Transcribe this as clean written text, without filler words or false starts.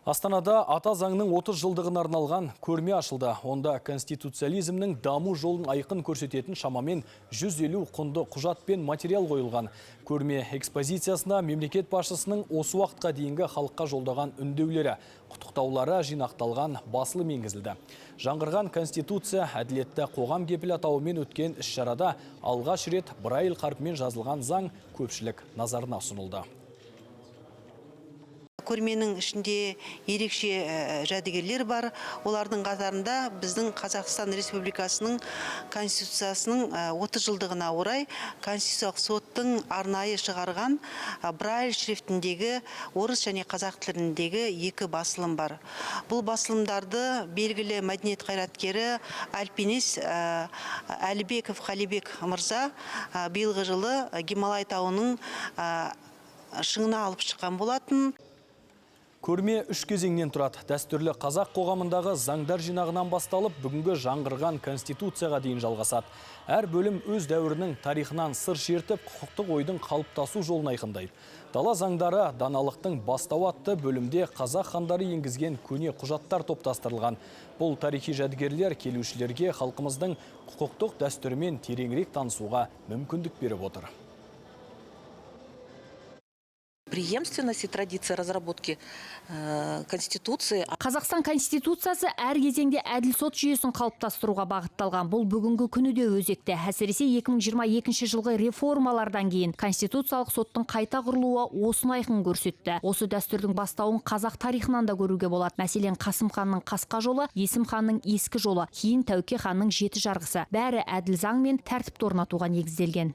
Астанада Ата заңның 30 жылдығына арналған көрме ашылды. Онда конституциализмнің даму жолын айқын көрсететін шамамен 150 құнды құжат пен материал қойылған. Көрме экспозициясына мемлекет басшысының осы уақытқа дейінгі халыққа жолдаған үндеулері, құттықтаулары жинақталған басылым енгізілді. «Жаңғырған Конституция – әділетті қоғам кепілі» атауымен өткен іс-шарада алғаш рет Брайль қарпімен жазылған заң көпшілік назарына ұсынылды. Көрменің ішінде ерекше жәдігерлер бар. Олардың қатарында біздің Қазақстан Республикасының Конституциясының 30 жылдығына орай Конституциялық соттың арнайы шығарған Брайль шрифтіндегі орыс және қазақ тіліндегі екі басылым бар. Бұл басылымдарды белгілі мәдениет қайраткері, альпинист Әлібеков Қалибек мырза биылғы жылы Гималай тауының шыңына алып шыққан болатын. Көрме үш кезеңнен тұрады. Дәстүрлі қазақ қоғамындағы заңдар жинағынан басталып, бүгінгі жаңғырған Конституцияға дейін жалғасады. Әр бөлім өз дәуірінің тарихынан сыр шертіп, құқықтық ойдың қалыптасу жолын айқындайды. «Дала заңдары – даналықтың бастауы» атты бөлімде қазақ хандары енгізген көне құжаттар топтастырылған. Бұл тарихи жәдігерлер келушілерге халқымыздың құқықтық дәстүрімен тереңірек танысуға мүмкіндік беріп отыр. Преемственность и традиция разработки Конституции. Қазақстан Конституциясы әр кезеңде әділ сот жүйесін қалыптастыруға бағытталған. Бұл бүгінгі күні де өзекті. Әсіресе 2022 жылғы реформалардан кейін Конституциялық соттың қайта құрылуы осыны айқын көрсетті. Осы дәстүрдің бастауын қазақ тарихынан да көруге болады. Мәселен, Қасым ханның Қасқа жолы, Есім ханның Ескі жолы, кейін Тәуке ханның Жеті жарғысы. Бәрі әділ заң мен тәртіпті орнатуға негізделген.